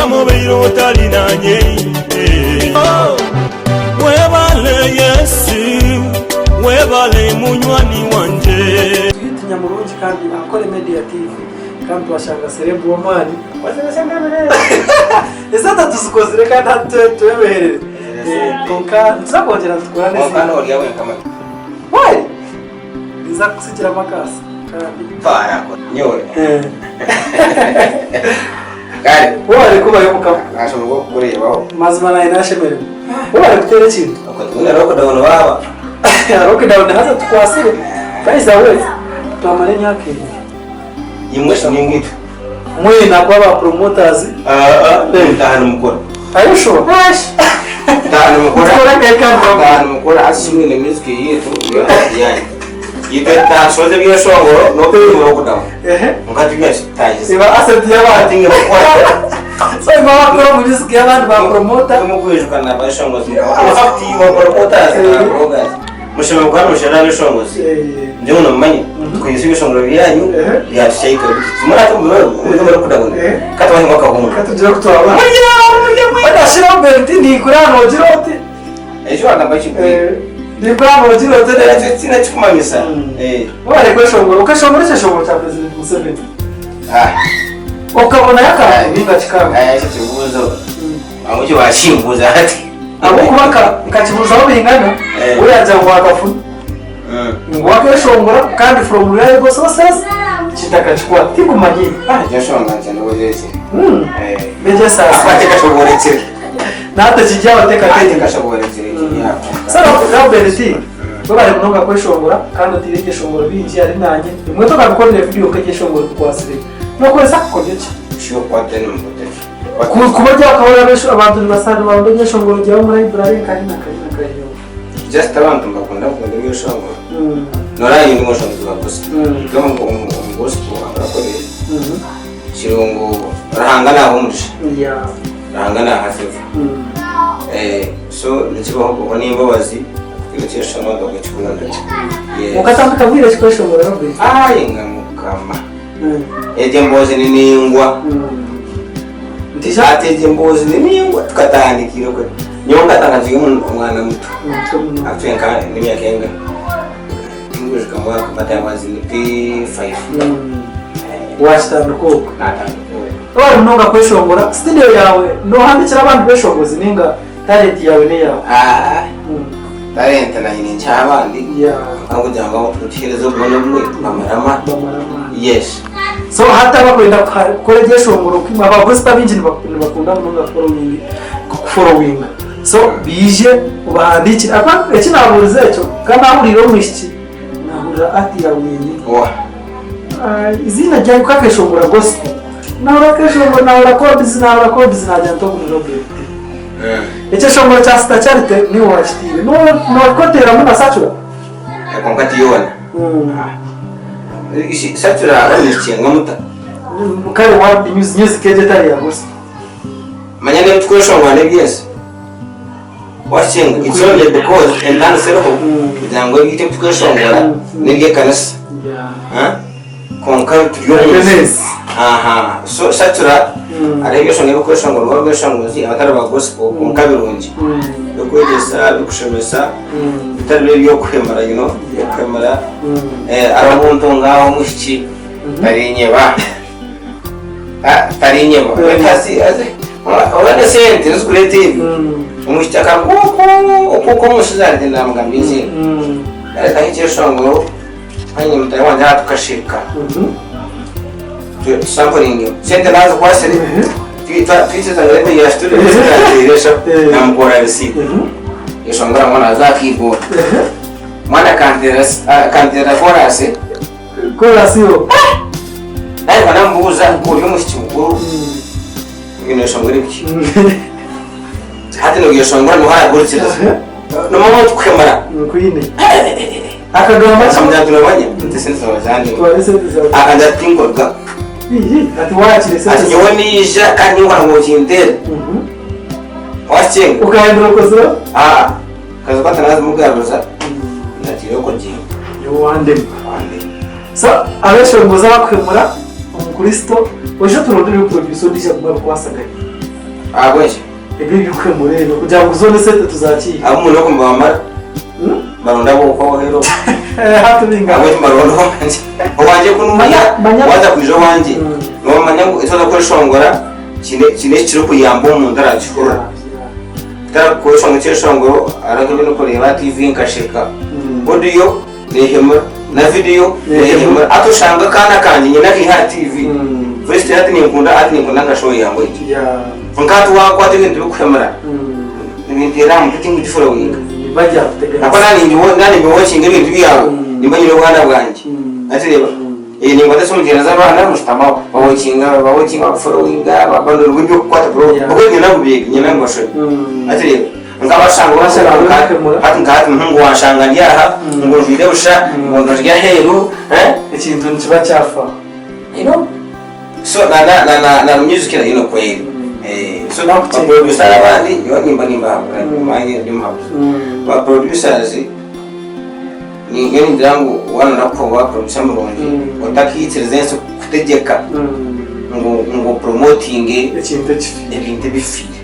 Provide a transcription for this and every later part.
Mukama obaire otari nanye. Oh, webale Yesu, webale munywani wangye. Twitinya murungi kandi Ankole Media TV kandi twashanga celeb w'amaani esente tuzikozire kandi hati twebeherere kwonka nituza kwongyera nitukora Kwonka n'ezindi norya wenka mata. Why? Ninza kukusigiramu akaasa kandi Twara nyowe. Kare. Webare kubayo mukama. Nashoboka okukureebaho. Mazima naye nashemererwa. Webare kuteera ekintu. Okatubona lockdown waaba. Lockdown haza tukwasire. By the way, twamara emyaka ebiri. Imwe shi ninga itwe. Mwena kuba ba promoters. Ah ah, mutaha nimukora. Are you sure? Mutaha nimukora. Tukora keka Mutaha nimukora hati shi mwine music yitu yanyu. Itwe tutasoze ebyeshongoro n'okutima lockdown. Ehe. Nka tubya tutagize. Iba asset y'abandi. Ati nge bakora. So iba bakora mu music y'abandi ba promoter. Mukwijuka na bashongozi. In fact, you are promoters na bloggers. Mushemeriire kuba nimushera abeshongozi. Nyowe nomumanya tukozesa ebishongoro byanyu byatushayika zimwe muri lockdown katubahe akahunga. Katugira oku twaba. Badashiraho belt ndikura nogira oti. Ekyo wagamba kigwire. Ndikura nogira oti. Ekyo tiine kikumanyisa. Webare kweshongora. Okeshongora ekyeshongoro kya President Museveni. Okabonayo akantu ninga kikanga. Ekyo kibuuzo ahabw'eki wakimbuuza hati. Ahabw'okuba nkakibuuzaho Bingana, we yaagira ngu akafuna. Ngu akeshongora kandi from reliable sources kitakakikwata. Tinkumanya imwe. Egyo nshonga nkye ndowooza Major Saasi. Ahakuba tekashoborekire. Naate kiri aho tekashoborekire. Tekashoborekire kiri aho. So Robert, webare munonga kweshongora kandi oteire ebyeshongoro bingi ahari naanye. Ebimwe tokabikorire vidiyo nk'ebyeshongoro bikwatsire. Nokozesa kakodyo ki? Kuba ori akahurira abantu nibaronda ebyeshongoro byawe omu library nkahi na nkahi na nkahi hoona. Just abantu nibakunda kukunda ebyeshongoro. Noreeba nyowe ndi omushongozi wa gospel. Ndi omu gospel abarakore kiri ngu Ruhanga naaha omugisha. Ruhanga naaha favour. So nikibaho kuba n'embabazi kuteera ekyeshongoro abantu bakakikunda. Okatandika bwire ki kweshongora Robert? Ayi nga mukama. Egyo emboozi ni ningwa. Ati egyo emboozi ni ningwa tukatandikire kwe. Nyowe nkatandika nkiri omwana muto. Actually nka n'emyaka enga? Tingwijuka mwaka but I was in P5. Wakitandika okwo. Natandika okwo. Waba munonga kweshongora, studio yaawe nohandikira abandi beshongozi ninga talent yaawe neyawe? Ah, talent nanye ninkyaha abandi. Kwonka kugira ngu tuhikiirize obumwe n'obumwe bamara amaani. Bamara amaani. Yes. So hati abakwenda kukora ebyeshongoro nkaimwe, aba gospel abaingi nibakunda munonga kuforowinga. So baije obahandiikire. Ahakuba eki naabuurize ekyo, ka naahuriire omwishiki, naahurira art yaawe yenyini. Oha? Eiziina ryawe ku akeshongora gospel, naahurira akeshongoro, naahurira chords, naahurira chords naagira nti ogu ni Robert. Ekyeshongoro kya Sister Charity niiwe waakiteire. Nookikoteeramu na Sacura? Kwonka ti yoona. Sacura aba muta? Kare wa music egyo etari ya gospel. Manya n'ebi turikweshongora n'eby'ensi. Wakinga it's only because entandisa eriho kugira ngu ebyaitu ebi turikweshongora n'eby'ekanisa. Kwonka turi omu nsi. Aha so Sacura hariho ebyeshongoro ebirikweshongorwa abeshongozi abatari ba gospel kwonka birungi. Birikwegyesa, birikushemesa, bitari biri eby'okuhemura you know, eby'okuhemura. Hariho omuntu ngaha omwishiki tarinyeba. Tarinyeba. Obone esente nizo zikureeta ebyo. Omwishiki akaruga okwo okwo okwo omushaija arikugyenda namugambira eiziina. Yareetaho ekyeshongoro. Kandi mutaahi wangye aha tukasheka tusampuringe sente nazikwasire twikiriza ngu rebe yashiturire turateeresha namukora risiiti eshongora mwana aza aha keyboard mwana akanteerera korasi Korasi yo. Naye namubuuza ori omwishiki mukuru ebyo noshongora ebiki hati nobyeshongora niho aragurikiriza nomanya oti kuhemura Nkwine. Akagamba ki? Akamanya ati nomanya nti esente zawe zandema Twara esente zawe. Akangira ati tinkuruga Ihi, ati wakira esente ati nyowe niija kandi ninkora ngu okinteere wakikinga Okahindura okozire? Aa kazi kwata nazimugaruza natiire okuginga Nyowe wandema. Wandema. So abeshongozi abakuhemura omukristo oije oturondere producer ondiijo agume abikwasaganye. Ahabw'enki? Ebyo ebirikuhemura ebyo kugira ngu zoona esente tuzakiire. Abamwe n'oku nibamara Hmm? baronda ab'okwaho aheeru okwo. Hati bingana. Ahabw'enki nibaronda owangye? Owangye ku nuuya Manya- manya- waaza kwija owangye noomanya ngu eki orikuza kweshongora kiine kiine eki kirikuyamba omuntu arakihurira. Kutari kweshongora ekyeshongoro hariho nk'ebi ndikureeba aha tiivi nkasheka. Audio neehemura na vidiyo neehemura. Hati oshanga akaana kangye nyine akaiha aha tiivi. First hati ninkunda hati ninkunda nka show yangye egi. Kwonka hati waakwata ebintu birikuhemura nibinteera aha mutwe tinkugiforowinga. Ahakuba naaba nimbiwokinga ebintu byawe nimba nyine obwana bwangye. Hati reeba ninkwata esimu nteereza abaana mushutama aho bawokinga bawokinga bakuforowinga baronda eby'okukwata because nyine ngu beege nyine ngu bashome. Hati reeba. Nkabashanga hati nka hati ngu wanshanga ndi aha ngu njwire busha ngu ndi aheeru. Ekintu nikiba kyafa. You know? So na na na na na music nayo nikwo eri. So ba producer abandi nyowe nimba nimbahabura manye ndi muhabuzi. Ba producers nyowe ningira ngu waaba noyenda kuba producer murungi otakiikiriza ensi kukutegyeka ngu ngu opromotinge Ekintu ekifiire. ebintu ebifiire.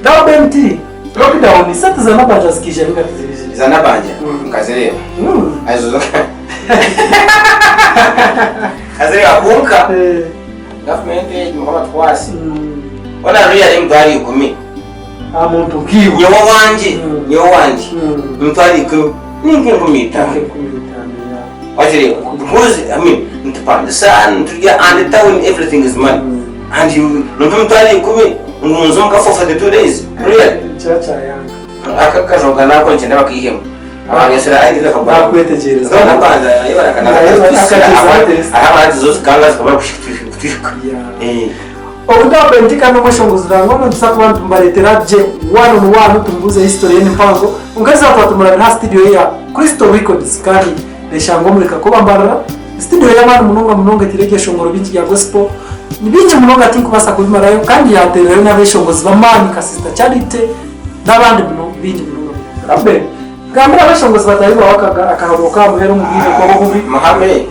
Gamba enti lockdown sente za Nabanja zikaija ninga tiziraijire? Za Nabanja nkazireeba. Nkazireeba kwonka gavumenti egi mukama atukwase. Hoona hariho eyari emitwaro ikumi. Aha muntu nkaiwe. Nyowe owangye, nyowe owangye emitwaro ikumi ni nk'enkumi itaano. Wakireeba? Because I mean nitupangisa, niturya and town everything is money. And you nompa emitwaro ikumi ngu nze omuka for 42 days? Really? Nikiba kyayanga. Aka akajoga nako nikyenda bakaihemu. Abangesera ID bakagura. Bakwetegyereza. Zona kwanza yebara kana. Akagyeza Aha abantu zo zikanga zikabura kutwihika. Yeah. Eh. Obugambo enti kandi omweshongozi Rurangwa nituza kuba nitumubareetera gye one on one tumubuuze history ye ni mpango kwonka eizooba twaba tumurabire aha studio ye ya Crystal Records kandi neshangwa omuri Kakoba Mbarara. Studio y'amaani munonga munonga etaire ebyeshongoro bingi bya gospel ni bingi munonga tinkubaasa kubimarayo kandi yateerayo n'abeshongozi b'amaani nka Sister Charity n'abandi bingi munonga munonga. Rabbe, gambira abeshongozi bataahi baawe akahaburo k'aha muheru omu bwire bwabo obubi. Muhame.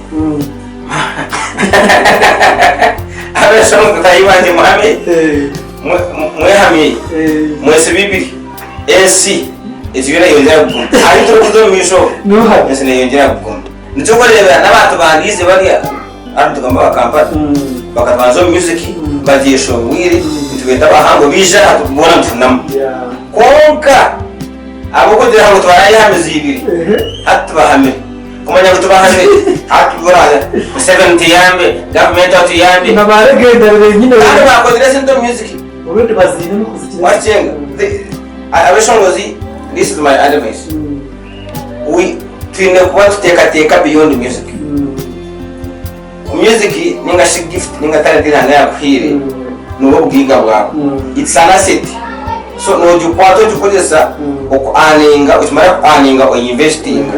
Abeshongozi bataahi bangye muhame. Mwehamye. Mwesibe ibiri. Ensi eturiyo neyongyera kuguma. Ahu turikuza omu maisho, ensi neyongyera kuguma. Nikyo orikureebera n'abantu bandiize bariya, hati nitugamba aba Kampala, bakabanza omu music bagyeshongwire, nitubeeta abahango baija aha boona nituhunama. Kwonka ahabw'okugira ngu twarayehamiza ibiri, hati tubahamire. Kumanya ngu tubahamire, hati Museveni tuyambe, gavumenti atuyambe. Kandi bakozire esente omu music. Already baziine n'okuzikira. Wakyenga, abeshongozi, this is my advice. We twine kuba tuteekateeka beyond music. Music ninga shi gift ninga talent ei Ruhanga yaakuhaire nibwo bugaiga bwawe. It's an asset. So noogikwata ogikozesa oku earninga, okimara ku earninga oinvestinga.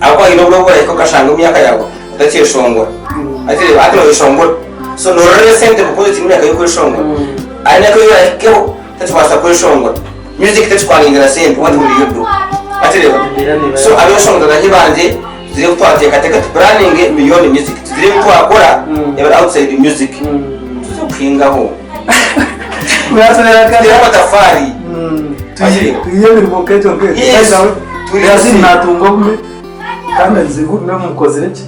Ahabw'okuba haine oburo obu orahika okashanga emyaka yaawe otakyeshongora. Hati reeba hati nooyeshongora. So noorora esente because okiine emyaka y'okweshongora. Hariho emyaka ei orahikeho otakibaasa kweshongora. Music tekikwanindira sente what will you do? Hati reeba so abeshongozi batahi bangye tugire oku twateekateeka tu planninge beyond music tugire ebi twakora ebiri outside music tuze kuhingaho tuteere amatafaari. Twihe emirimo nk'egyo nk'egyo. Yes. Yazini natunga obume kandi agize ngu obume bumukozire gye.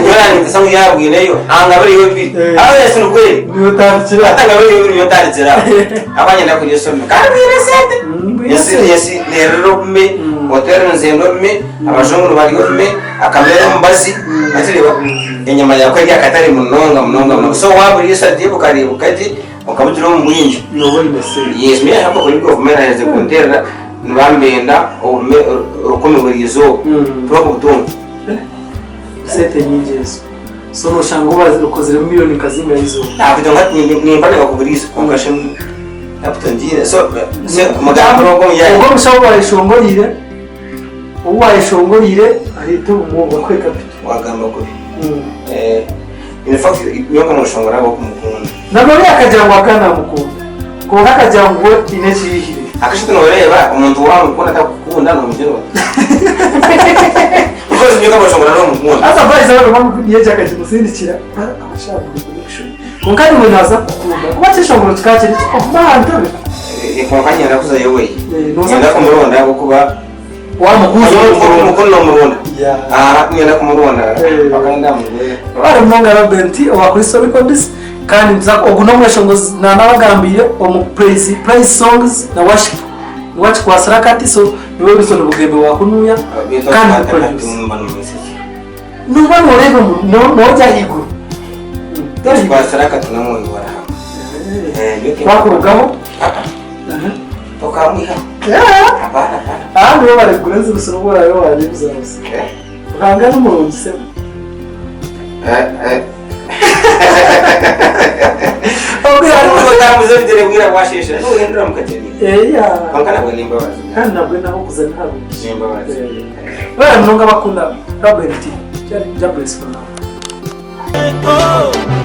Nyowe ngu yabwineyo angabireyo bibiri. Eh. Aho Yesu nikweri. Niwe otandikira. Hata ngabireyo bibiri niwe otandikira. Abanye ndakurya esome. Kandi bwine esente. Bwine Ensi esente. ensi nerira obume, hoteri nizenda obume, abajungu nibarya obume, akamere omubazi. Hati reeba enyama yawe eri akatare munonga munonga munonga. So waburiisa gye bukareebeka gye okabugira omu bwingi. Nooba oine sente. Yes, me hapa kuri gavumenti aherize kunterera nibambenda obume rukumi buri izooba. Tibakubutunga. Sente nyingi ezo. So noshanga okoziremu miriyoni nka zingahi izooba? Nakugira ngu hati nimba nibakuburiisa kwonka shi nakutungiire. So mugambire ogwo omuyaye. Ogwo omushaho ou wayeshongoriire, ou wayeshongoriire areete obumwe obwo akuhe capital. Wagamba kubi. In fact nyowe nkamushongora ahabw'okumukunda. Na noriya akagira ngu akaba namukunda kwonka akagira ngu we haine eki yaihireyo. Akashatu noreeba omuntu wamukunda atakukunda nomugira ota? Because nyowe nkamushongora nomukunda. Haza by the way, mamu video egi akagimusindikira, abashaho buri connection. Kwonka niiwe naaza kukunda. Kuba ekyeshongoro kikaba kiri ki? Okuguma aha ntebe. Eh, kwonka nyenda kuzayo we. Eh, nooza Nyenda kumuronda ahabw'okuba Wamubuuza omukuru omukuru nomuronda. Yeah. Ah, nyenda kumuronda. Eh. Paka ndamugwe. Bari munonga Robert owa Kristo Records kandi nituza ogu n'omweshongozi nanabagambiire omu praise, praise songs na worship niwe akikwasire akati so niwe Wilson Bugembe wa kunuya kandi ni producer. Nuba noreeba omu nogya ahaiguru. Tukwasire akati n'omwoyo wa Ruhanga. Eh, Wakurugaho Tokamwiha. Hapana, hapana. aha nibo barekugura enzibusi n'obu oraabe waareebuzabuza. Ruhanga ni murungi sebo. Eh, eh. Obwe hariho Otambuza ebigyere bwira bwasheesha. Nohindura mukatebe. Eya. Kwonka nabwo n'embabazi. Kandi nabwo naho kuza ni harungi. N'embabazi. Bariya munonga bakunda Robert. Jah bless for now. Oh.